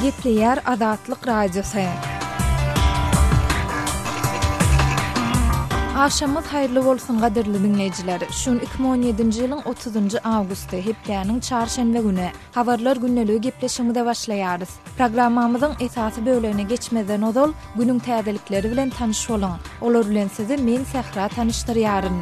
Gepleýär Azatlyk Radiosy. Agşamyňyz haýyrly bolsun gadyrly diňleýjiler. Şu gün 2017-nji ýylyň 30-njy awgusty, hepdäniň çarşenbe güni. Habarlar gündeligi gepleşigimize başlaýarys. Programmamyzyň esasy bölegine geçmezden ozal, günüň täzelikleri bilen tanyş boluň. Olar bilen sizi men Sähra tanyşdyrýaryn.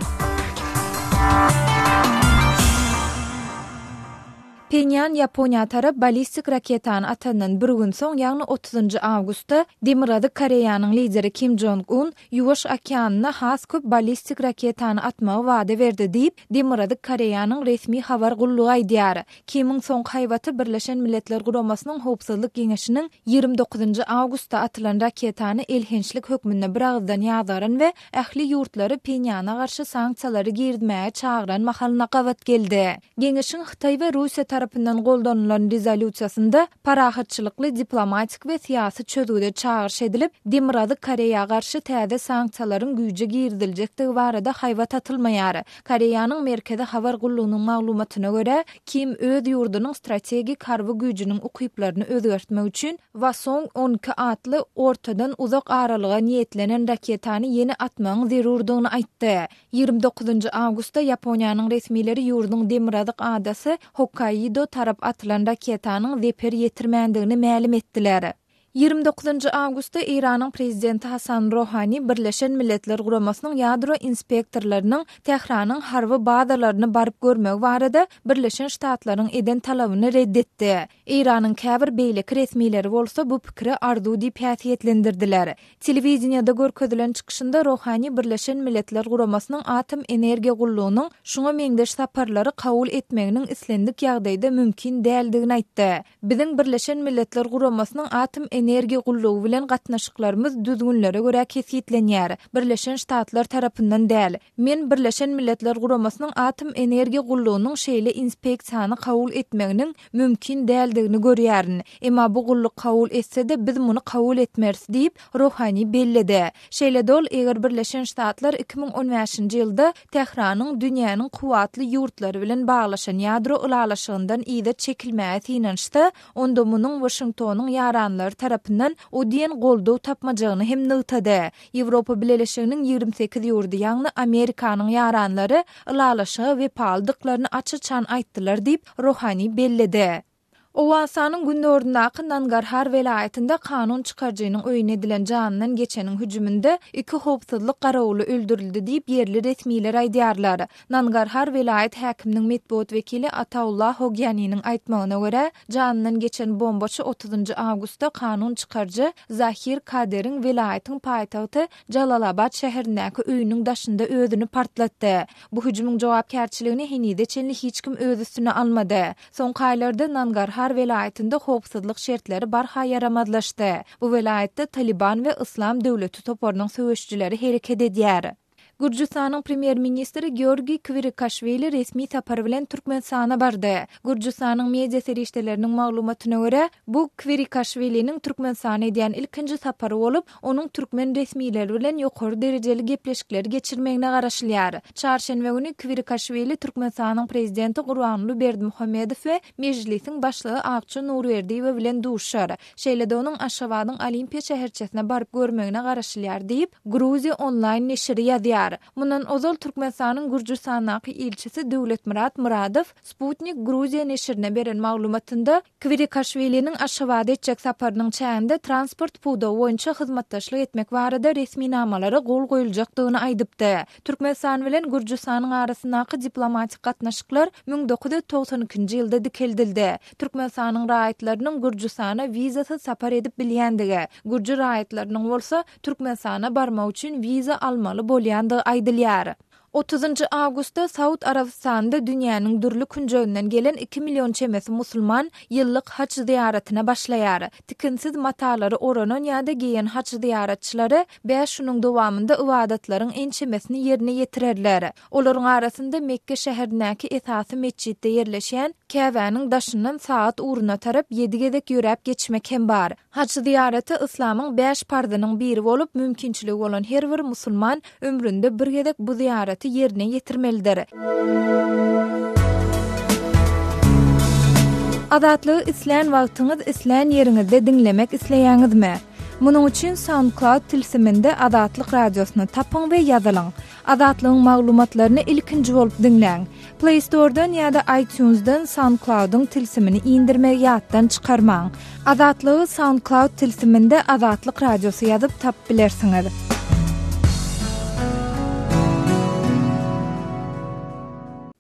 Phenýan Ýaponiýa tarap ballistik raketany atandan bir gün soň, ýagny otuzynjy awgustda Demirgazyk Koreýanyň lideri Kim Jong Un Ýuwaş okeanyna has köp ballistik raketany atmagy wada berdi diýip, Demirgazyk Koreýanyň resmi habar gullugy aýdýar. Kimiň soňky haýbaty Birleşen Milletler Guramasynyň Howpsuzlyk Geňeşiniň 29 njy awgustda atylan raketany elhençlik hökmünde biragyzdan ýazgaran we ähli ýurtlary Phenýana garşy sanksiýalary girizmäge çagyran mahalyna gabat geldi. Geňeşiň Hytaý we Russiýa tarapyndan goldanylan rezolýusiýasynda parahatçylykly diplomatik we syýasy çözgüde çagyryş edilip, Demirgazyk Koreýa garşy täze sanksiýalaryň güýje giriziljekdigi barada haýbat atylmaýar. Koreýanyň Merkezi habar gullugynyň maglumatyna görä, Kim öz ýurdunyň strategik harby güýjüniň ukyplaryny özgertmek üçin Hwasong 12 atly ortadan uzak aralyga niýetlenen raketany ýene atmagyň zerurdygyny aýtdy. 29 awgustda Ýaponiýanyň resmileri ýurduň demirgazyk adasy Hokkaido tarap atylan raketanyň zeper ýetirmändigini mälim etdiler. 29 awgustda Eýranyň prezidenti Hasan Rohani Birleşen Milletler Guramasynyň ýadro inspektorlarynyň Tähranyň harby bazalaryny baryp görmegi barada Birleşen Ştatlaryň eden talabyny ret etdi. Eýranyň käbir beýleki resmileri bolsa bu pikiri arzuw diýip häsiýetlendirdiler. Telewideniýede görkezilen çykyşynda Rohani Birleşen Milletler Guramasynyň Atom energiýa gullugynyň şuňa meňzeş saparlary kabul etmeginiň islendik ýagdaýda mümkin däldigini aýtdy. Biziň Birleşen Milletler Guramasynyň Atom energiýa gullugy bilen gatnaşyklarymyz düzgünlere görä kesgitlenýär, Birleşen Ştatlar tarapyndan däl. Men Birleşen Milletler Guramasynyň Atom energiýa gullugynyň şeýle inspeksiýany kabul etmeginiň mümkin däldigini görýärin. Emma bu gulluk kabul etse-de, biz muny kabul etmeris diýip, Rohani belledi. Şeýle-de ol, eger Birleşen Ştatlar 2015-nji ýylda Tähranyň dünýäniň kuwwatly ýurtlary bilen baglaşan ýadro ylalaşygyndan yza çekilmäge synanyşsa, onda munuň Waşingtonyň ýaranlary tarapyndan o diýen goldaw tapmajagyny hem nygtady. Ýewropa Bileleşiginiň 28 ýurdy, ýagny Amerikanyň ýaranlary ylalaşyga wepalydyklaryny aç-açan aýtdylar diýip, Rohani belledi. Owganystanyň gündogaryndaky Nangarhar welaýatynda kanun çykaryjynyň öýüne edilen janyndan geçeniň hüjüminde iki howpsuzlyk garawuly öldürildi diýip, ýerli resmiler aýdýarlar. Nangarhar welaýat häkiminiň metbugat wekili Ataullah Hogyaniniň aýtmagyna görä, janyndan geçen bombaçy otuzynjy awgustda kanun çykaryjy Zahir Kaderiň welaýatyň paýtagty Jalalabad şäherindäki öýüniň daşynda özüni partlatdy. Bu hüjümiň jogapkärçiligini henize çenli hiç kim öz üstüne almady. Soňky aýlarda Nangarhar welaýatynda howpsuzlyk şertleri barha ýaramazlaşdy. Bu welaýatda Talyban we Yslam döwleti toparynyň söweşijileri hereket edýär. Gürjüstanyň premýer-ministri Georgiý Kwirikaşwili resmi sapar bilen Türkmenistana bardy. Gürjüstanyň media serişdeleriniň maglumatyna görä, bu Kwirikaşwiliniň Türkmenistana edýän ilkinji sapary bolup, onuň türkmen resmileri bilen ýokary derejeli gepleşikleri geçirmegine garaşylýar. Çarşenbe güni Kwirikaşwili Türkmenistanyň Prezidenti Gurbanguly Berdimuhamedow we Mejlisiň Başlygy Akja Nurberdiýewa bilen duşar. Şeýle-de onuň Aşgabadyň Olimpiýa şäherçesine baryp görmegine garaşylýar diýip, Gruziýa Online neşiri ýazýar. Mundan ozal Türkmenistanyň Gürjüstandaky ilçisi Döwletmyrat Myradow Sputnik Gruziýa neşirine beren maglumatynda, Kwirikaşwiliniň Aşgabada etjek saparynyň çäginde transport pudagy boýunça hyzmatdaşlyk etmek barada resminamalara gol goýuljakdygyny aýdypdy. Türkmenistan bilen Gürjüstanyň arasyndaky diplomatik gatnaşyklar 1992-nji ýylda dikeldildi. Türkmenistanyň raýatlarynyň Gürjüstana wizasyz sapar edip bilýändigi, gürji raýatlarynyň bolsa Türkmenistana barmak üçin wiza almaly bolýandygy aýdylýar. Otuzynjy awgustda Saud Arabystanynda dünýäniň dürli künjeginden gelen iki million çemesi musulman ýyllyk haj zyýaratyna başlaýar. Tikinsiz matalary oranan ýa-da geýen haj zyýaratçylary bäş günüň dowamynda ybadatlaryň ençemesini ýerine ýetirerler. Olaryň arasynda Mekge şäherindäki esasy metjitde ýerleşýän Käbäniň daşyndan sagat ugruna tarap ýedi gezek ýöräp geçmek hem bar. Haj zyýaraty yslamyň bäş parzynyň biri bolup, mümkinçiligi bolan her bir musulman ömründe bir gezek bu zyýaraty ýerine ýetirmelidir. Azatlygy islän wagtyňyz, islän ýeriňizde diňlemek isleýäňizmi? Munuň üçin SoundCloud tilsiminde Azatlyk Radiosyny tapyň we ýazylyň. Azatlygyň maglumatlaryny ilkinji bolup diňläň. Play Store-dan ýa-da iTunes-dan SoundCloud-yň tilsimini indirmegi ýatdan çykarmaň. Azatlygy SoundCloud tilsiminde Azatlyk Radiosy ýazyp tapyp bilersiňiz.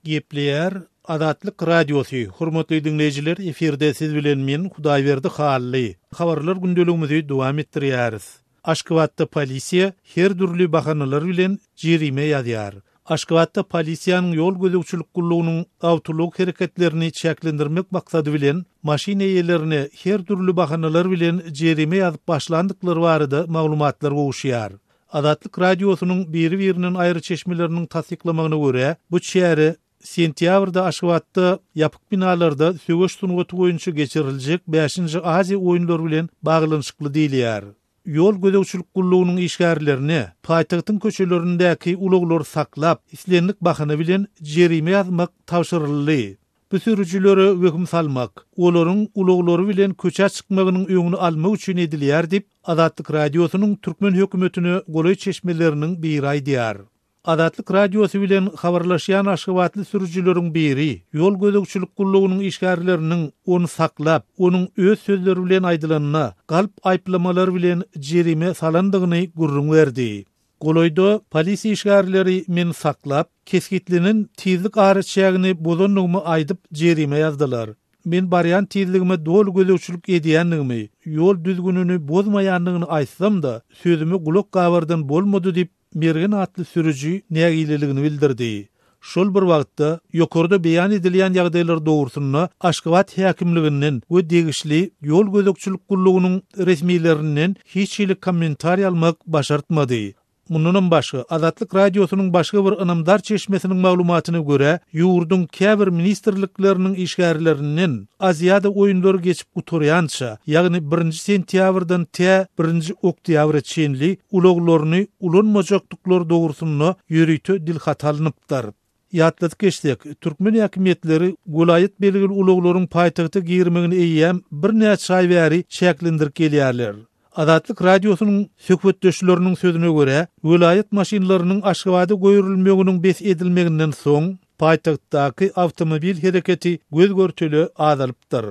Gepleýär Azatlyk Radiosy, Hormatly diňleýjiler, efirde siz bilen men, Hudaýberdi Hally. Habarlar gündeligimizi dowam etdirýäris. Aşgabatda polisiýa her dürli bahanalar bilen jerime ýazýar. Aşgabatda polisiýanyň ýol gözegçilik gullugynyň awtoulag hereketlerini çäklendirmek maksady bilen maşyn eýelerine her dürli bahanalar bilen jerime ýazyp başlandyklary barada maglumatlar gowuşýar. Azatlyk Radiosynyň biri-birinden aýry çeşmeleriniň tassyklamagyna görä, bu çäre sentýabrda Aşgabatda ýapyk binalarda söweş sungaty boýunça geçiriljek bäşinji Aziýa oýunlary bilen baglanyşykly diýilýär. Ýol gözegçilik gullugynyň işgärlerine paýtagtyň köçelerindäki ulaglary saklap, islendik bahana bilen jerime ýazmak tabşyryldy. Bu sürüjilere wehim salmak, olaryň ulaglary bilen köçä çykmagynyň öňüni almak üçin edilýär diýip, Azatlyk Radiosynyň türkmen hökümetine golaý çeşmeleriniň biri aýdýar. Azatlyk Radiosy bilen habarlaşýan aşgabatly sürüjileriň biri ýol gözegçilik gullugynyň işgärleriniň ony saklap, onuň öz sözleri bilen aýdylanda, galp aýyplamalar bilen jerime salandygyny gürrüň berdi. Golaýda polisiýa işgärleri meni saklap, kesgitlenen tizlik araçägini bozandygymy aýdyp jerime ýazdylar. Men barýan tizligime doly gözegçilik edýändigimi, ýol düzgünini bozmaýandygyny aýtsam-da, sözüme gulak gabardan bolmady diýip, Mergen atly sürüji nägileligini bildirdi. Şol bir wagtda, ýokarda beýan edilýän ýagdaýlar dogrusynda Aşgabat häkimliginden we degişli ýol gözegçilik gullugynyň resmilerinden hiç hili kommentariý almak başartmady. Mundanam başga, Azatlyk Radiosynyň başga bir ynamdar çeşmesiniň maglumatyna görä, ýurduň käbir ministrlikleriniň işgärlerinden Aziada oýunlary geçip gutarýança, ýagny birinji sentýabrdan tä birinji oktýabra çenli ulaglaryny ulanmajakdyklary dogrusynda ýörite dilhaty alnypdyr. Ýatladyp geçsek, türkmen häkimiýetleri welaýat belgili ulaglaryň paýtagta girmegini eýýäm birnäçe aý bäri çäklendirip gelýärler. Azatlyk Radiosynyň söhbetdeşleriniň sözüne görä, welaýat maşynlarynyň Aşgabada goýberilmeginiň bes edilmeginden soň, paýtagtdaky awtomobil hereketi göz-görtele azalypdyr.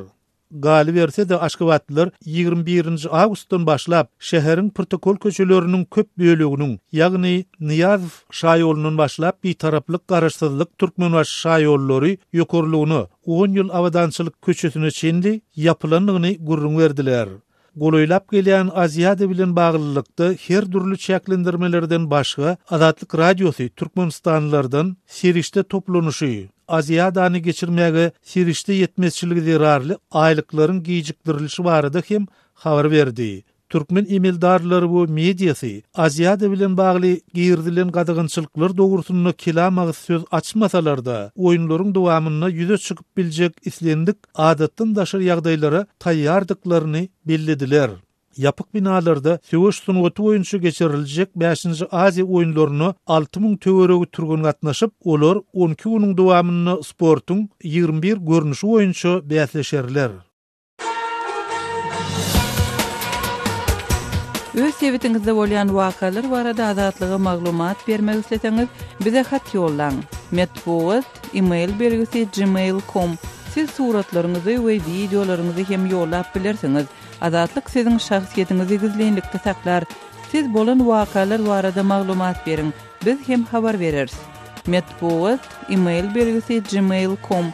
Galyberse-de, aşgabatlylar 21 nji awgustdan başlap, şäheriň protokol köçeleriniň köp böleginiň, ýagny Nyýazow şaýolundan başlap Bitaraplyk, Garaşsyzlyk, Türkmenbaşy şaýollary ýokarlygyna, On ýyl abadançylyk köçesine çenli ýapylandygyny gürrüň berdiler. Golaýlap gelýän Aziada bilen baglylykda her dürli çäklendirmelerden başga, Azatlyk Radiosy türkmenistanlylardan serişde toplanyşy, Aziadany geçirmäge serişde ýetmezçiligi zerarly aýlyklaryň gijikdirilişi barada hem habar berdi. Türkmen emeldarlary we mediasy Aziada bilen bagly girizilen gadagançylyklar dogrusynda kelam agyz söz açmasalar-da, oýunlaryň dowamynda ýüze çykyp biljek islendik adatdan daşary ýagdaýlara taýýardyklaryny bellediler. Ýapyk binalarda söweş sungaty boýunça geçiriljek bäşinji Aziýa oýunlaryna 6000 töweregi türgen gatnaşyp, olar on iki günüň dowamynda sportuň 21 görnüşi boýunça bäsleşerler. Öz sebitiňizde bolýan wakalar barada Azatlyga maglumat bermek isleseňiz, bize hat ýollaň. Metbugat, e-mail belgisi gmail com. Siz suratlaryňyzy we wideolaryňyzy hem ýollap bilersiňiz. Azatlyk siziň şahsyýetiňizi gizlinlikde saklar. Siz bolan wakalar barada maglumat beriň, biz hem habar bereris. Metbugat, e-mail belgisi gmail com.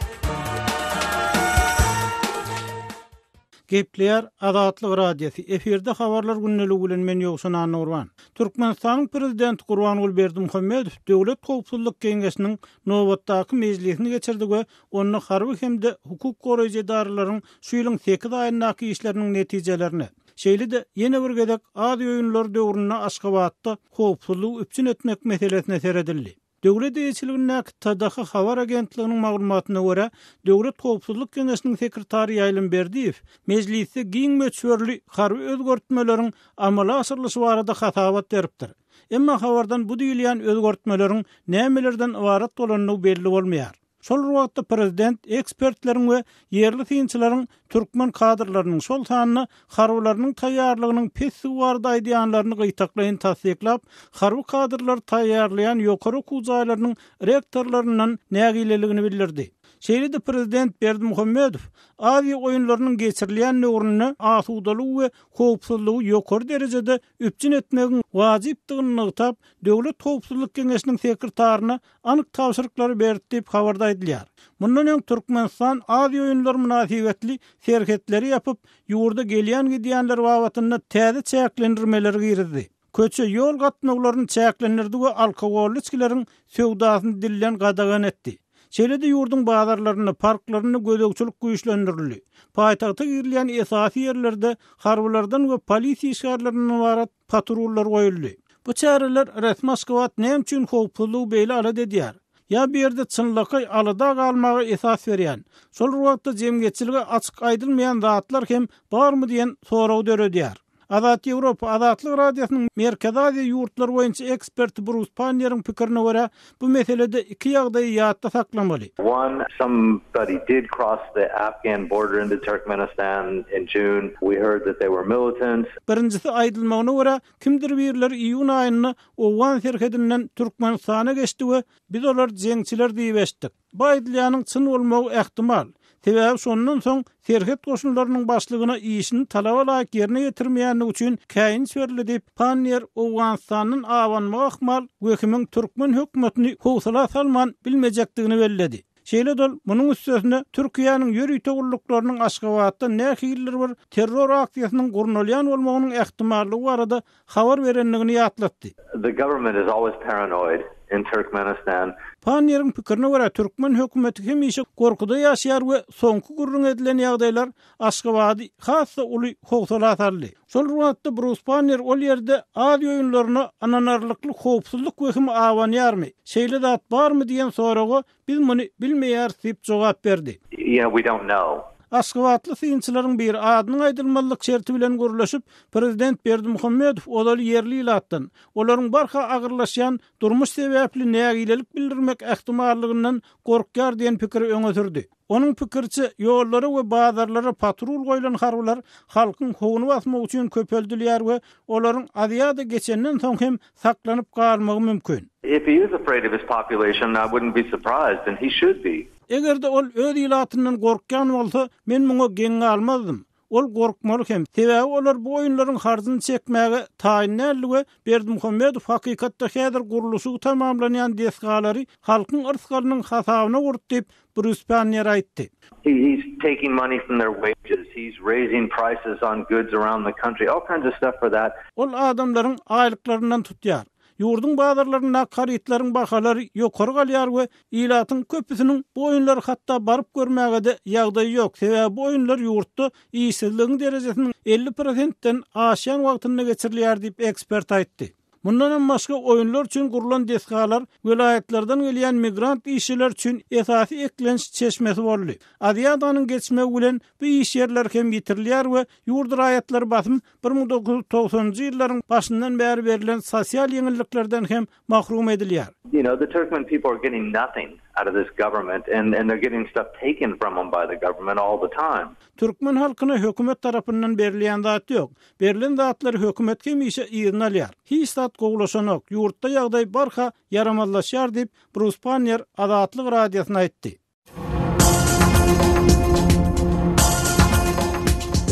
Gepleýär Azatlyk Radiosy, efirde Habarlar gündeligi bilen men Ýowşan Annagurban. Türkmenistanyň Prezidenti Gurbanguly Berdimuhamedow Döwlet howpsuzlyk geňeşiniň nobatdaky mejlisini geçirdi we onda harby hem-de hukuk goraýjy edaralaryň şu ýylyň sekiz aýyndaky işleriniň netijelerine, şeýle-de ýene bir gezek Aziýa oýunlary döwründe Aşgabatda howpsuzlygy üpjün etmek meselesine seredildi. Döwlet eýeçiligindäki TDH habar agentliginiň maglumatyna görä, Döwlet howpsuzlyk geňeşiniň sekretary Ýaýlym Berdiýew mejlisde giň möçberli harby özgertmeleriň amala aşyrylyşy barada hasabat beripdir. Emma habardan bu diýilýän özgertmeleriň nämelerden ybarat bolandygy belli bolmaýar. Şol bir wagtda prezident ekspertleriň we ýerli synçylaryň türkmen kadrlarynyň, şol sanda harbylarynyň taýýarlygynyň pesdigi barada aýdýanlaryny gytaklaýyn tassyklap, harby kadrlary taýýarlaýan ýokary okuw jaýlarynyň rektorlaryndan nägileligini bildirdi. Şeýle-de prezident Berdimuhamedow Aziýa oýunlarynyň geçirilýän döwründe asudalygy we howpsuzlygy ýokary derejede üpjün etmegiň wajypdygyny nygtap, Döwlet howpsuzlyk geňeşiniň sekretaryna anyk tabşyryklary berdi diýip, habarda aýdylýar. Mundan öň Türkmenistan Aziýa oýunlary mynasybetli serhetleri ýapyp, ýurda gelýän-gidýänler babatynda täze çäklendirmeleri girizdi. Köçe, ýol gatnawlaryny çäklendirdi we alkogolly içgileriň söwdasyny dilden gadagan etdi. Şeýle-de ýurduň bazarlarynda, parklarynda gözegçilik güýçlendirildi. Paýtagta girilýän esasy ýerlerde harbylardan we polisiýa işgärlerinden ybarat patrullar goýuldy. Bu çäreler resmi Aşgabat näme üçin howpsuzlygy beýle alada edýär? Ýa bu ýerde çynlakaý alada galmaga esas berýän, şol bir wagtda jemgyýetçilige açyk aýdylmaýan zatlar hem barmy diýen soragy döredýär. Azat Ýewropa, Azatlyk Radiosynyň Merkezi Aziýa ýurtlary boýunça eksperti Brus Panneriň pikirine görä, bu meselede iki ýagdaýy ýatda saklamaly. One, somebody did cross the Afghan border into Turkmenistan in June. We heard that they were militants. Birinjisi, aýdylmagyna görä, kimdir birileri iýun aýynda owgan serhedinden Türkmenistana geçdi we biz olar jeňçiler diýip eşitdik. Bu aýdylýanyň çyn bolmagy ähtimal. Sebäbi şondan soň serhet goşunlarynyň başlygyna işini talaba laýyk ýerine ýetirmeýändigi üçin käýinç berildi diýip, Panniýer Owganystandan abanmagy ahmal wehimiň türkmen hökümetini howsala salman bilmejekdigini belledi. Şeýle-de ol, munuň üstesine, Türkiýäniň ýörite gulluklarynyň Aşgabatda nähilidir bir terror aksiýasynyň gurnalýan bolmagynyň ähtimallygy barada habar berendigini ýatlatdy. The government is always paranoid in Turkmenistan. Panniýeriň pikirine görä, türkmen hökümeti hemişe gorkuda ýaşaýar we soňky gürrüň edilen ýagdaýlar Aşgabady has-da uly howsala saldy. Şol bir wagtda Brus Panniýer ol ýerde Aziýa oýunlaryna ynanarlykly howpsuzlyk wehimi abanýarmy, şeýle zat barmy diýen soraga Biz muny bilmeýäris diýip jogap berdi. You know, we don't know. Aşgabatly synçylaryň biri adynyň aýdylmazlyk şerti bilen gürleşip, prezident Berdimuhamedow ozaly ýerli ilatdan, olaryň barha agyrlaşýan durmuş sebäpli nägilelik bildirmek ähtimallygyndan gorkýar diýen pikiri öňe sürdi. Onuň pikiriçe, ýollara we bazarlara patrul goýlan harbylar halkyň howuny basmak üçin köpeldilýär we olaryň Aziada geçenden soň hem saklanyp galmagy mümkin. If he is afraid of his population, I wouldn't be surprised, and he should be. Eger-de ol öz ilatyndan gorkýan bolsa, men muňa geň galmazdym. Ol gorkmaly hem, sebäbi olar bu oýunlaryň harjyny çekmäge taýyn däldi we Berdimuhamedow hakykatda häzir gurluşygy tamamlanýan desgalary halkyň yrsgalynyň hasabyna gurdy diýip, Brus Pannier aýtdy. He's taking money from their wages, he's raising prices on goods around the country, all kinds of stuff for that. Ol adamlaryň aýlyklaryndan tutýar. Ýurduň bazarlaryndaky harytlaryň bahalary ýokary galýar we ilatyň köpüsiniň bu oýunlary hatda baryp görmäge-de ýagdaýy ýok, sebäbi bu oýunlar ýurtda işsizligiň derejesiniň 50 prosentden aşýan wagtynda geçirilýär diýip, ekspert aýtdy. Mundanam başga, oýunlar üçin gurlan desgalar welaýatlardan gelýän migrant işçiler üçin esasy eklenç çeşmesi boldy. Aziadanyň geçmegi bilen bu iş ýerleri hem ýitirilýär we ýurt raýatlary basym 1990-njy ýyllaryň başyndan bäri berlen sosial ýeňilliklerden hem mahrum edilýär. You know, the Turkmen people are getting nothing out of this government and and they're getting stuff taken from them by the government all the time. Türkmen halkyna hökümet tarapyndan berilýän zat ýok. Berlen zatlary hökümet hemişe yzyna alýar. Hiç zat gowulaşanok, ýurtda ýagdaý barha ýaramazlaşýar diýip, Brus Pannier Azatlyk Radiosyna aýtdy.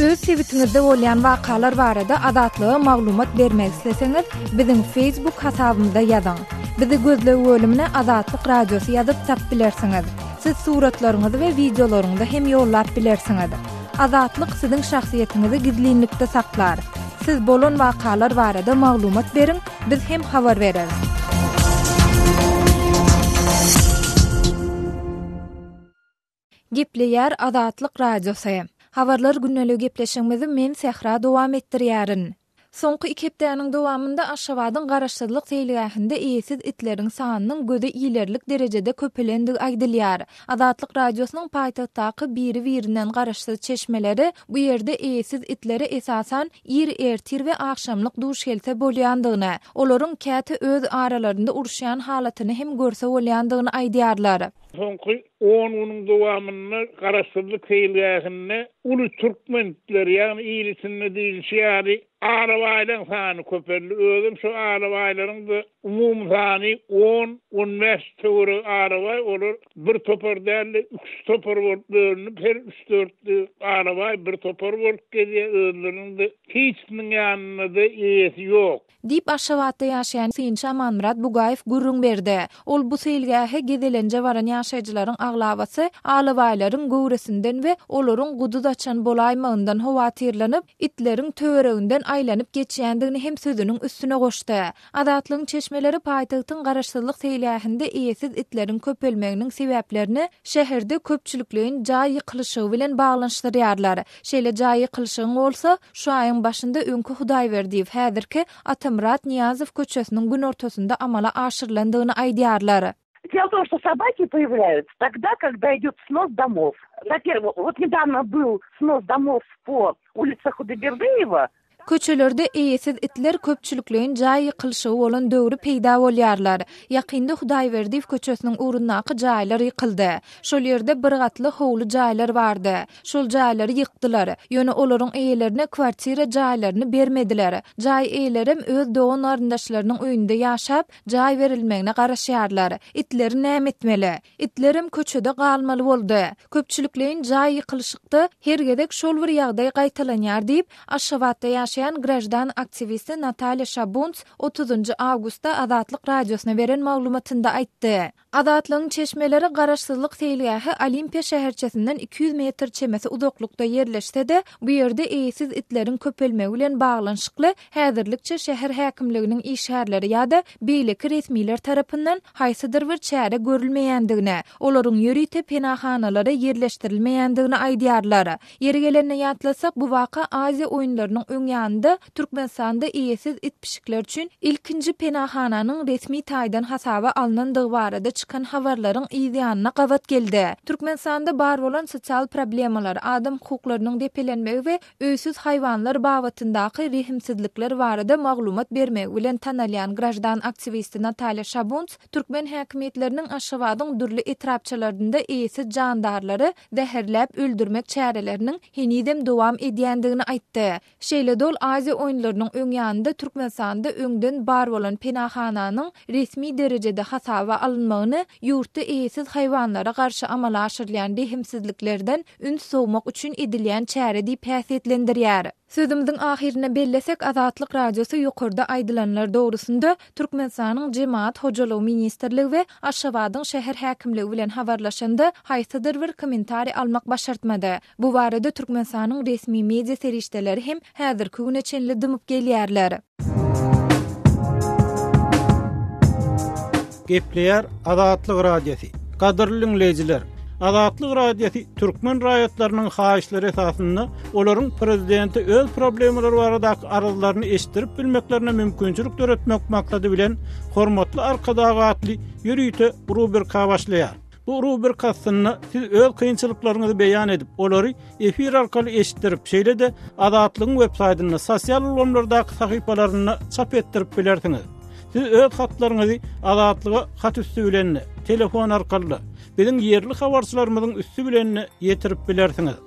Öz sebitiňizde bolýan wakalar barada Azatlyga maglumat bermek isleseňiz, biziň Facebook hasabymyza ýazyň. Bizi gözleg bölümine Azatlyk Radiosy ýazyp tap bilersiňiz. Siz suratlaryňyzy we wideolaryňyzy hem ýollap bilersiňiz. Azatlyk siziň şahsyýetiňizi gizlinlikde saklar. Siz bolan wakalar barada maglumat beriň, biz hem habar bereris. Gepleýär Azatlyk Radiosy. Habarlar gündeligi gepleşigimizi men Sähra dowam etdirýärin. Soňky iki hepdäniň dowamynda Aşgabadyň Garaşsyzlyk seýilgähinde eýesiz itleriň sanynyň göze ilerlik derejede köpelendigi aýdylýar. Azatlyk Radiosynyň paýtagtdaky biri-birinden garaşsyz çeşmeleri bu ýerde eýesiz itlere esasan ir ertir we agşamlyk duş gelse bolýandygyny, olaryň käte öz aralarynda uruşýan halatyny hem görse bolýandygyny aýdýarlar. Soňky on günüň dowamynda Garaşsyzlyk seýilgähinde uly türkmen itleri, ýagny il içinde diýlişi ýaly, alabaýlaryň sany köpeldi. Özem şu alabaýlaryň-da umumy sany on, on bäş töweregi alabaý, olar bir topar däl-de, üç topar bolup bölünip, her üç-dört alabaý bir topar bolup gezýär, özleriniň-de hiçisiniň ýanynda-da eýesi ýok. Diýip, Aşgabatda ýaşaýan synçy Amanmyrat Bugaýew gürrüň berdi. Ol bu seýilgähe gezelenje baran ýaşaýjylaryň aglabasy alabaýlaryň göwresinden we olaryň guduz açan bolaýmagyndan howatyrlanyp, itleriň töwereginden aýlanyp geçýändigini hem sözüniň üstüne goşdy. Azatlygyň çeşmeleri paýtagtyň Garaşsyzlyk seýilgähinde eýesiz itleriň köpelmeginiň sebäplerini şäherde köpçülikleýin jaý ýykylyşygy bilen baglanyşdyrýarlar. Şeýle jaý ýykylyşygyň bolsa, şu aýyň başynda öňki Hudaýberdiýew, häzirki Atamyrat Nyýazow köçesiniň günortasynda amala aşyrylandygyny aýdýarlar. Дело в том, что собаки появляются тогда, когда идет снос домов. На первом, вот недавно был снос домов по улице Худайбердыева. Köçelerde eýesiz itler köpçülikleýin jaý ýykylyşygy bolan döwri peýda bolýarlar. Ýakynda Hudaýberdiýew köçesiniň ugrundaky jaýlar ýykyldy. Şol ýerde bir gatly howly jaýlar bardy. Şol jaýlary ýykdylar. Ýöne olaryň eýelerine kwartira jaýlaryny bermediler. Jaý eýelerem öz dogan-garyndaşlarynyň öýünde ýaşap, jaý berilmegine garaşýarlar. Itleri näme etmeli? Itlerem köçede galmaly boldy. Köpçülikleýin jaý ýykylyşykda her gezek şol bir ýagdaý gaýtalanýar diýip, Aşgabatda ýaşaýan graždan aktiwisti Natalýa Şabunts otuzynjy awgustda Azatlyk Radiosyna beren maglumatynda aýtdy. Azatlygyň çeşmeleri Garaşsyzlyk seýilgähi Olimpiýa şäherçesinden 200 metr çemesi uzaklykda ýerleşse-de, bu ýerde eýesiz itleriň köpelmegi bilen baglanyşykly häzirlikçe şäher häkimliginiň işgärleri ýa-da beýleki resmiler tarapyndan haýsydyr bir çäre görülmeýändigini, olaryň ýörite penahanalara ýerleşdirilmeýändigini aýdýarlar. Ýeri gelende ýatlasak, bu waka Aziýa oýunlarynyň öň ýanynda Türkmenistanda eýesiz it-pişikler üçin ilkinji penahananyň resmi taýdan hasaba alnandygy barada çykan habarlaryň yz ýanyna gabat geldi. Türkmenistanda bar bolan sosial problemalar, adam hukuklarynyň depelenmegi we öýsüz haýwanlar babatyndaky rehimsizlikler barada maglumat bermegi bilen tanalýan graždan aktiwisti Natalýa Şabunts türkmen häkimiýetleriniň Aşgabadyň dürli etrapçalarynda eýesiz jandarlary zäherläp öldürmek çäreleriniň henizem dowam edýändigini aýtdy. Şeýle-de ol Aziýa oýunlarynyň öň ýanynda Türkmenistanda öňden bar bolan penahananyň resmi derejede hasaba alynmagyny ýurtda eýesiz haýwanlara garşy amala aşyrylýan rehimsizliklerden üns sowmak üçin edilýän çäre diýip häsiýetlendirýär. Sözümiziň ahyrynda bellesek, Azatlyk Radiosy ýokarda aýdylanlar dogrusynda Türkmenistanyň Jemagat hojalygy ministrligi we Aşgabadyň şäher häkimligi bilen habarlaşanda, haýsydyr bir kommentariý almak başartmady. Bu barada Türkmenistanyň resmi media serişdeleri hem häzirki güne çenli dymyp gelýärler. Gepleýär Azatlyk Radiosy. Gadyrly diňleýjiler! Azatlyk Radiosy türkmen raýatlarynyň haýyşlary esasynda olaryň prezidente öz problemalary baradaky arzlaryny eşitdirip bilmeklerine mümkinçilik döretmek maksady bilen Hormatly Arkadag atly ýörite rubrika başlaýar. Bu rubrika astynda siz öz kynçylyklaryňyzy beýan edip, olary efir arkaly eşitdirip, şeýle-de Azatlygyň web saýtynda, sosial ulgamlardaky sahypalarynda çap etdirip bilersiňiz. Siz öz hatlaryňyzy Azatlyga hat üsti bilen-de, telefon arkaly-da, biziň ýerli habarçylarymyzyň üsti bilen-de ýetirip bilersiňiz.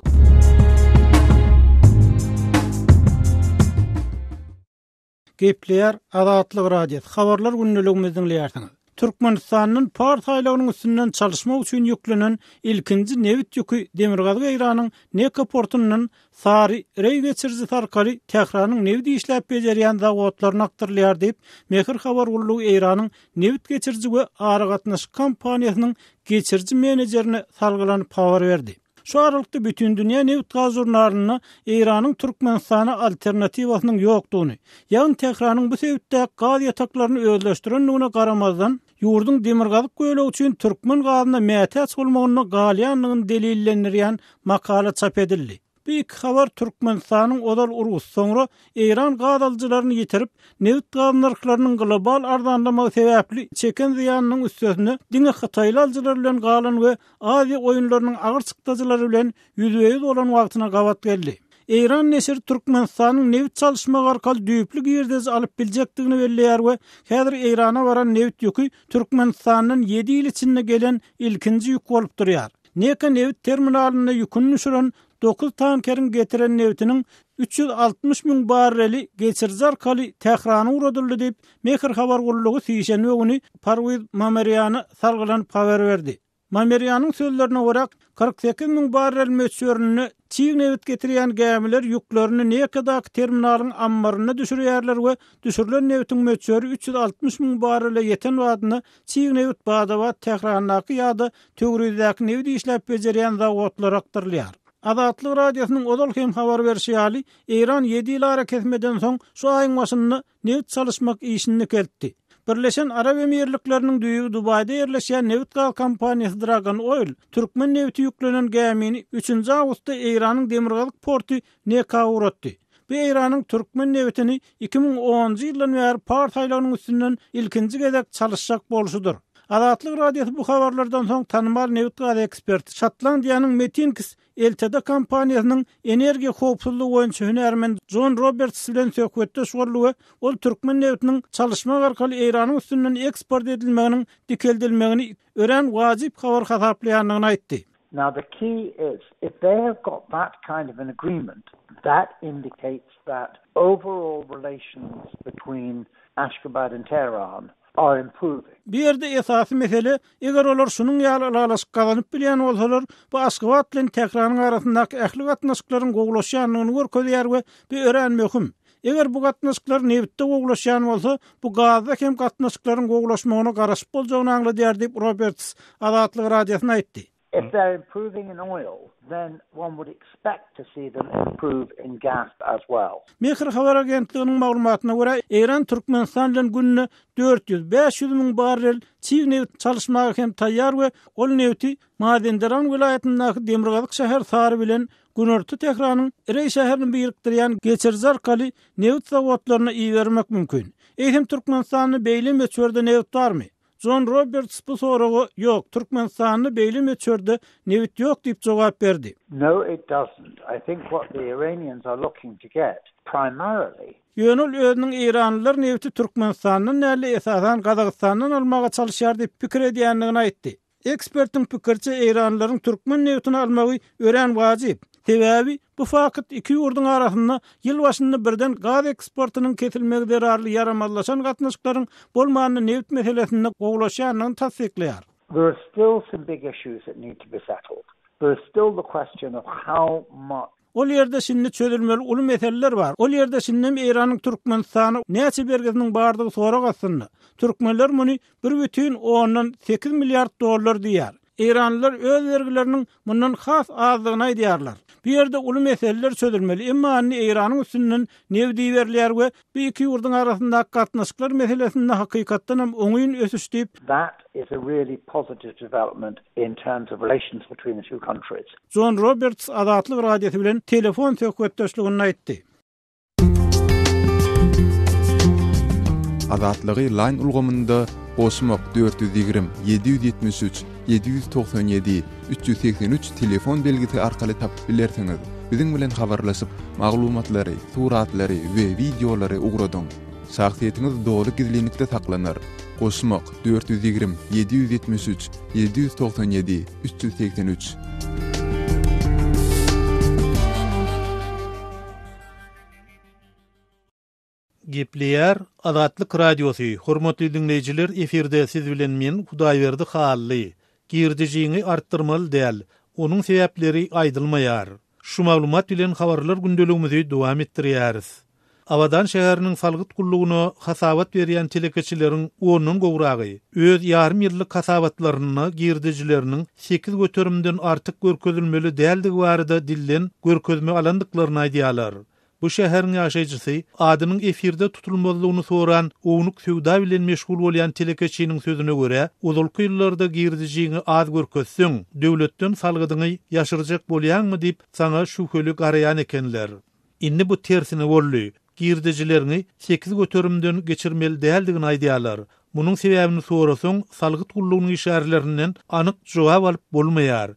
Gepleýär Azatlyk Radiosy, Habarlar gündeligimizi diňleýärsiňiz. Türkmenistandan Pars aýlagynyň üstünden çalyşmak üçin ýüklenen ilkinji nebit ýüki Demirgazyk Eýranyň Neka portundan Sary Reý geçirijisi arkaly Tähranyň nebit işläp bejerýän zawodlaryna akdyrylýar diýip, Mehr habar gullugy Eýranyň nebit geçiriji we aragatnaşyk kompaniýasynyň geçiriji menejerine salgylanyp habar berdi. Şu aralykda Bütindünýä nebit-gaz žurnalynda Eýranyň Türkmenistana alternatiwasynyň ýokdugyny, ýagny Tähranyň bu sebitdäki gaz ýataklaryny özleşdirendigine garamazdan, ýurduň demirgazyk bölegi üçin türkmen gazyna mätäç bolmagynda galýandygyny delillendirýän makala çap edildi. Bu iki habar Türkmenistanyň ozal rus, soňra eýran gaz alyjylaryny ýitirip, nebit-gaz nyrhlarynyň global arzanlamagy sebäpli çeken zyýanynyň üstesine diňe hytaýly alyjylar bilen galan we Aziýa oýunlarynyň agyr çykdajylary bilen ýüzbe-ýüz bolan wagtyna gabat geldi. Eýran neşiri Türkmenistanyň nebit çalyşmak arkaly düýpli girdeji alyp biljekdigini belleýär we häzir Eýrana baran nebit ýüki Türkmenistandan ýedi ýyl içinde gelen ilkinji ýük bolup durýar. Neka nebit terminalynda ýüküni düşüren dokuz tankeriň getiren nebitiniň 360 müň barreli geçiriji arkaly Tährana ugradyldy diýip, Mehr habar gullugy sişenbe güni Parwiz Mamerýana salgylanyp habar berdi. Mamerýanyň sözlerine görä, 48 müň barrel möçberinde çig nebit getirýän gämiler ýüklerini Nekadaky terminalyň ammarynda düşürýärler we düşürilen nebitiň möçberi 360 müň barrele ýeten badyna çig nebit bada-bat Tährandaky ýa-da Töwrizdäki nebit işläp bejerýän zawodlara akdyrylýar. Azatlyk Radiosynyň ozal hem habar berşi ýaly, Eýran ýedi ýyl arakesmeden soň şu aýyň başynda nebit çalyşmak işini dikeltdi. Birleşen Arap Emirlikleriniň düýbi Dubaýda ýerleşýän nebit-gaz kompaniýasy Dragon Oil türkmen nebiti ýüklenen gämini üçünji awgustda Eýranyň demirgazyk porty Neka ugratdy. Bu Eýranyň türkmen nebitini 2010-njy ýyldan bäri Pars aýlagynyň üstünden ilkinji gezek çalyşjak bolşudyr. Azatlyk Radiosy bu habarlardan soň tanymal nebit-gaz eksperti, Şotlandiýanyň Metinkis Ltd kompaniýasynyň energiýa howpsuzlygy boýunça hünärmen Jon Roberts bilen söhbetdeş boldy we ol türkmen nebitiniň çalyşmak arkaly Eýranyň üstünden eksport edilmeginiň dikeldilmegini örän wajyp habar hasaplaýandygyny aýtdy. Now the key is if they have got that kind of an agreement that indicates that overall relations between Ashgabat and Tehran are improving. Bu ýerde esasy mesele, eger olar şunuň ýaly ylalaşyk gazanyp bilýän bolsalar, bu Aşgabat bilen Tähranyň arasyndaky ähli gatnaşyklaryň gowulaşýandygyny görkezýär we bu örän möhüm. Eger bu gatnaşyklar nebitde gowulaşýan bolsa, bu gazda hem gatnaşyklaryň gowulaşmagyna garaşyp boljagyny aňladýar diýip, Roberts Azatlyk Radiosyna aýtdy. If they're improving in oil, then one would expect to see them improve in gas as well. Mehr habar agentliginiň maglumatyna görä, Eýran Türkmenistan bilen günde 400, 500 müň barrel çig nebit çalyşmaga hem taýýar we ol nebiti Mazenderan welaýatyndaky demirgazyk şäher Sary bilen günorta Tähranyň Reý şäherini birikdirýän geçiriji arkaly nebit zawodlaryna ibermek mümkin. Eýsem Türkmenistanda beýle möçberde nebit barmy? Jon Roberts bu soraga Ýok, Türkmenistanda beýle möçberde nebit ýok diýip jogap berdi. No it doesn't. I think what the Iranians are looking to get primarily. Ýöne ol özüniň eýranlylar nebiti Türkmenistandan däl-de esasan Gazagystandan almaga çalyşýar diýip pikir edýändigini aýtdy. Ekspertiň pikiriçe eýranlylaryň türkmen nebitini almagy örän wajyp. Sebäbi bu fakt iki ýurduň arasynda ýyl başynda birden gaz eksportynyň kesilmegi zerarly ýaramazlaşan gatnaşyklaryň bolmanda nebit meselesinde gowulaşýandygyny tassyklaýar. There are still some big issues that need to be settled. There is still the question of how much. Ol ýerde şindi çözülmeli uly meseleler bar. Ol ýerde şindem Eýranyň Türkmenistana näçe bergisiniň bardygy sorag astynda. Türkmenler muny bir bütin ondan sekiz milliard dollar diýýär. Eýranlylar öz bergileriniň mundan has azdygyny aýdýarlar. Bu ýerde uly meseleler çözülmeli, emma indi Eýranyň üstünden nebit iberilýär we bu iki ýurduň arasyndaky gatnaşyklar meselesinde hakykatdan hem oňyn ösüş diýip, That is a really positive development in terms of relations between the two countries. Jon Roberts Azatlyk Radiosy bilen telefon söhbetdeşliginde aýtdy. Azatlygy Line ulgamynda goşmak 420 773 797 383 telefon belgisi arkaly tapyp bilersiňiz. Biziň bilen habarlaşyp, maglumatlary, suratlary we wideolary ugradyň. Şahsyýetiňiz doly gizlinlikde saklanar. Goşmak 420 773 797 383. Gepleýär Azatlyk Radiosy, Hormatly diňleýjiler efirde siz bilen men Hudaýberdi Hally. Girdejiňi artdyrmaly däl, onuň sebäpleri aýdylmaýar. Şu maglumat bilen habarlar gündeligimizi dowam etdirýäris. Abadan şäheriniň salgyt gullugyna hasabat berýän telekeçileriň ondan gowragy öz ýarym ýyllyk hasabatlarynda girdejileriniň sekiz göterimden artyk görkezilmeli däldigi barada dilden görkezme alandyklaryny aýdýarlar. Bu şäheriň ýaşaýjysy, adynyň efirde tutulmazlygyny soran ownuk söwda bilen meşgul bolýan telekeçiniň sözüne görä, ozalky ýyllarda girdejiňi az görkezseň, döwletden salgydyňy ýaşyrjak bolýaňmy diýip, saňa şübheli garaýan ekenler. Indi bu tersine boldy. Girdejileriňi sekiz göterimden geçirmeli däldigini aýdýarlar. Munuň sebäbini sorasaň, salgyt gullugynyň işgärlerinden anyk jogap alyp bolmaýar.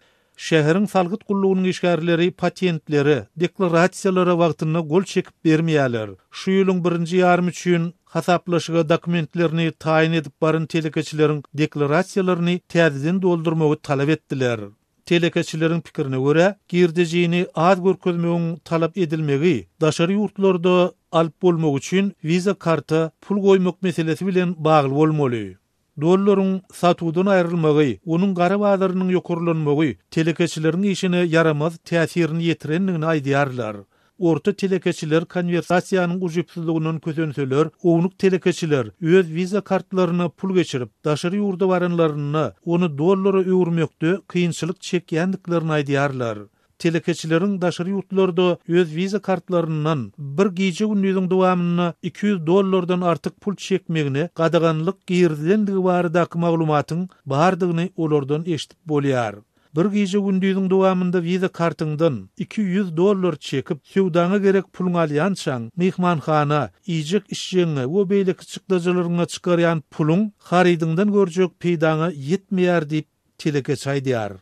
Şäheriň salgyt gullugynyň işgärleri patentlere, deklarasiýalara wagtynda gol çekip bermeýärler. Şu ýylyň birinji ýarymy üçin hasaplaşyga dokumentlerini taýyn edip baran telekeçileriň deklarasiýalaryny täzeden doldurmagy talap etdiler. Telekeçileriň pikirine görä, girdejini az görkezmegiň talap edilmegi daşary ýurtlarda alyp bolmagy üçin Visa karta pul goýmak meselesi bilen bagly bolmaly. Dollaryň satuwdan aýrylmagy, onuň gara bazarynyň ýokarlanmagy telekeçileriň işine ýaramaz täsirini ýetirendigini aýdýarlar. Orta telekeçiler konwersasiýanyň ujypsyzlygyndan kösenseler, ownuk telekeçiler öz Visa kartlaryna pul geçirip, daşary ýurda baranlarynda ony dollara öwürmekde kynçylyk çekýändiklerini aýdýarlar. Telekeçileriň daşary ýurtlarda öz Visa kartlaryndan bir gije-gündiziň dowamynda 200 dollardan artyk pul çekmegine gadaganlyk girizilendigi baradaky maglumatyň bardygyny olardan eşidip bolýar. Bir gije-gündiziň dowamynda Visa kartyňdan 200 dollar çekip, söwdaňa gerek puluňy alýançaň, myhmanhana, iýjek-içjegiňe we beýleki çykdajylaryňa çykarýan puluň harydyňdan görjek peýdaňa ýetmeýär diýip, telekeçi aýdýar.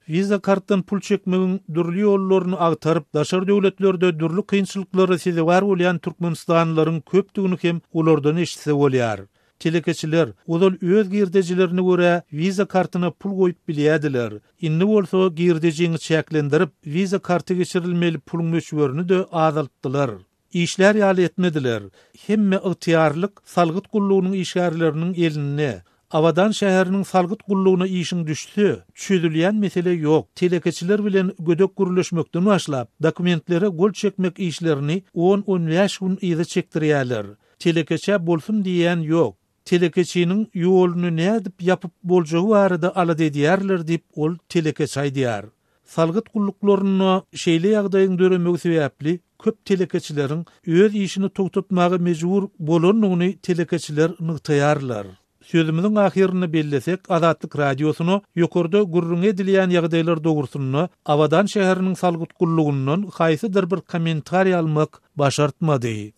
Visa kartdan pul çekmegiň dürli ýollaryny agtaryp, daşary döwletlerde dürli kynçylyklara sezewar bolýan türkmenistanlylaryň köpdügini hem olardan eşitse bolýar. Telekeçiler ozal öz girdejilerine görä Visa kartyna pul goýup bilýärdiler. Indi bolsa girdejiňi çäklendirip, Visa karta geçirilmeli puluň möçberini-de azaltdylar. Işlär ýaly etmediler. Hemme ygtyýarlyk salgyt gullugynyň işgärleriniň elinde. Abadan şäheriniň salgyt gullugyna işiň düşse, çözülýän mesele ýok. Telekeçiler bilen gödek gürleşmekden başlap, dokumentlere gol çekmek işlerini on-on bäş gün yza çekdirýärler. Telekeçä bolsun diýýän ýok. Telekeçiniň ýoluny nädip ýapyp boljagy barada alada edýärler diýip, ol telekeçi aýdýar. Salgyt gulluklarynda şeýle ýagdaýyň döremegi sebäpli köp telekeçileriň öz işini togtatmaga mejbur bolandygyny telekeçiler nygtaýarlar. Sözümiziň ahyrynda bellesek, Azatlyk Radiosyna ýokarda gürrüňi edilýän ýagdaýlar dogrusynda Abadan şäheriniň salgyt gullugyndan haýsydyr bir kommentariý almak başartmady.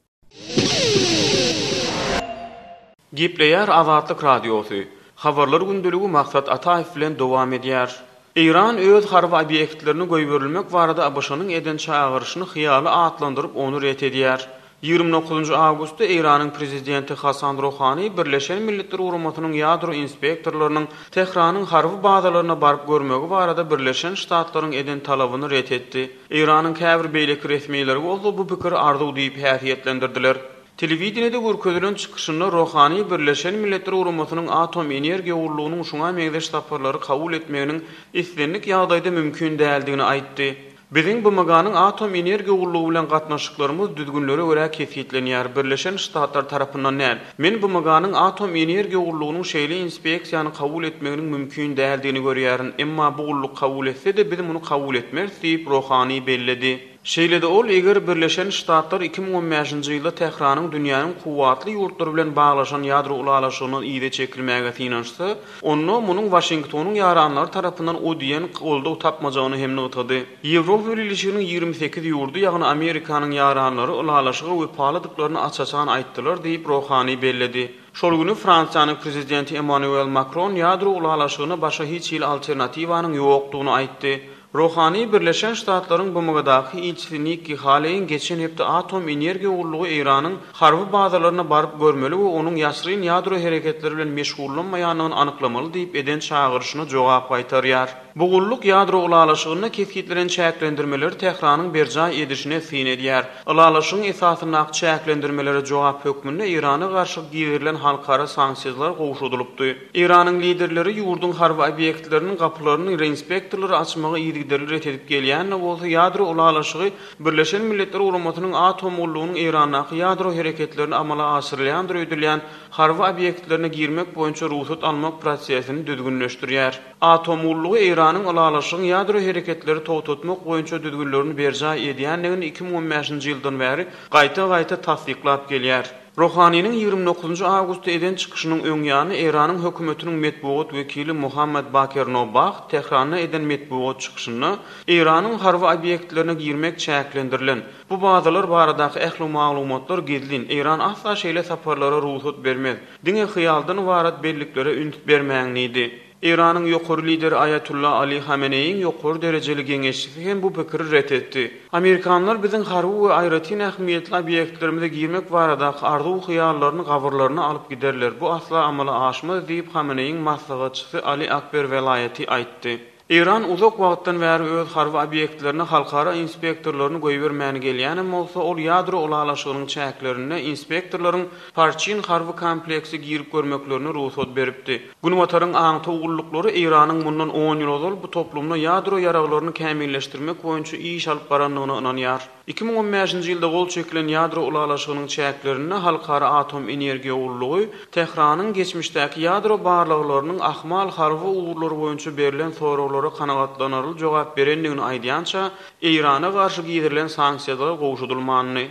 Gepleýär Azatlyk Radiosy. Habarlar gündeligi Maksat Ataýew bilen dowam edýär. Eýran öz harby obýektlerini goýberilmek barada ABŞ-nyň eden çagyryşyny hyýaly atlandyryp, ony ret edýär. 29 awgustda Eýranyň prezidenti Hasan Rohani Birleşen Milletler Guramasynyň ýadro inspektorlarynyň Tähranyň harby bazalaryna baryp görmegi barada Birleşen Ştatlaryň eden talabyny ret etdi. Eýranyň käbir beýleki resmileri bolsa bu pikiri arzuw diýip häsiýetlendirdiler. Telewideniýede görkezilen çykyşynda Rohani Birleşen Milletler Guramasynyň Atom energiýa gullugynyň şuňa meňzeş saparlary kabul etmeginiň islendik ýagdaýda mümkin däldigini aýtdy. Biziň BMG-niň Atom energiýa gullugy bilen gatnaşyklarymyz düzgünlere görä kesgitlenýär, Birleşen Ştatlar tarapyndan däl. Men BMG-niň Atom energiýa gullugynyň şeýle inspeksiýany kabul etmeginiň mümkin däldigini görýärin, emma bu gulluk kabul etse-de, biz muny kabul etmeris diýip, Rohani belledi. Şeýle-de ol, eger Birleşen Ştatlar 2015-nji ýylda Tähranyň dünýäniň kuwwatly ýurtlary bilen baglaşan ýadro ylalaşygyndan yza çekilmäge synanyşsa, onda munuň Waşingtonyň ýaranlary tarapyndan o diýen goldaw tapmajagyny hem nygtady. Ýewropa Bileleşiginiň 28 ýurdy, ýagny Amerikanyň ýaranlary ylalaşyga wepalydyklaryny aç-açan aýtdylar diýip, Rohani belledi. Şol güni Fransiýanyň prezidenti Emmanuel Makron ýadro ylalaşygyna başga hiç hili alternatiwanyň ýokdugyny aýtdy. Rohani Birleşen Ştatlaryň BMG-daky ilçisi Nikki Haleýiň geçen hepde Atom energiýa gullugy Eýranyň harby bazalaryna baryp görmeli we onuň ýaşryn ýadro hereketleri bilen meşgullanmaýandygyny anyklamaly diýip eden çagyryşyna jogap gaýtarýar. Bu gulluk ýadro ylalaşygynda kesgitlenen çäklendirmeleri Tähranyň berjaý edişine syn edýär. Ylalaşygyň esasyndaky çäklendirmelere jogap hökmünde Eýrana garşy girizilen halkara sanksiýalar gowşadylypdy. Eýranyň liderleri ýurduň harby obýektleriniň gapylaryny reinspektorlara açmagy yzygiderli ret edip gelýän-de bolsa, ýadro ylalaşygy Birleşen Milletler Guramasynyň Atom gullugynyň Eýrandaky ýadro hereketlerini amala aşyrylýandyr öýdülýän harby obýektlerine girmek boýunça rugsat almak prosesini düzgünleşdirýär. Atom gullugy Eýranyň ylalaşygyň ýadro hereketleri togtatmak boýunça düzgünlerini berjaý edýändigini 2015-nji ýyldan bäri gaýta-gaýta tassyklap gelýär. Rohaniniň 29 awgustda eden çykyşynyň öň ýany Eýranyň hökümetiniň metbugat wekili Mohammad Baker Nobaht Tähranda eden metbugat çykyşynda Eýranyň harby obýektlerine girmek çäklendirilen. Bu bazalar baradaky ähli maglumatlar gizlin. Eýran asla şeýle saparlara rugsat bermez. Diňe hyýaldan ybarat belliklere üns bermäň diýdi. Eýranyň ýokary lideri Aýatulla Ali Hameneýiň ýokary derejeli geňeşçisi hem bu pikiri ret etdi. Amerikanlar biziň harby we aýratyn ähmiýetli obýektlerimize girmek baradaky arzuw-hyýallaryny gabyrlaryna alyp giderler, bu asla amala aşmaz diýip, Hameneýiň maslahatçysy Ali Akber Welaýati aýtdy. Eýran uzak wagtdan bäri öz harby obýektlerine halkara inspektorlaryny goýbermän gelýänem bolsa, ol ýadro ylalaşygynyň çäklerinde inspektorlaryň Parçin harby kompleksi girip görmeklerine rugsat beripdi. Günbataryň aňtaw gulluklary Eýranyň mundan on ýyl ozal bu toplumda ýadro ýaraglaryny kämilleşdirmek boýunça iş alyp barandygyna ynanýar. 2015-nji ýylda gol çekilen ýadro ylalaşygynyň çäklerinde Halkara atom energiýa gullugy Tähranyň geçmişdäki ýadro barlaglarynyň ahmal harby ugurlar boýunça berlen soraglara kanagatlanarly jogap berendigini aýdýança, Eýrana garşy girizilen sanksiýalar gowşadylmandy.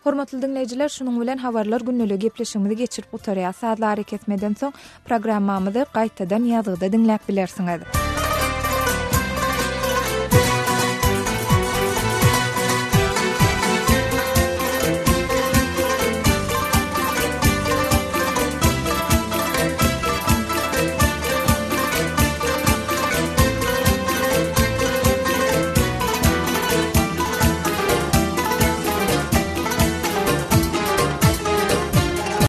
Hormatly diňleýjiler, şunuň bilen Habarlar gündeliği gepleşigimizi geçirip gutarýas. Sazly arakesmeden soň programmamyzy gaýtadan ýazgyda diňläp bilersiňiz.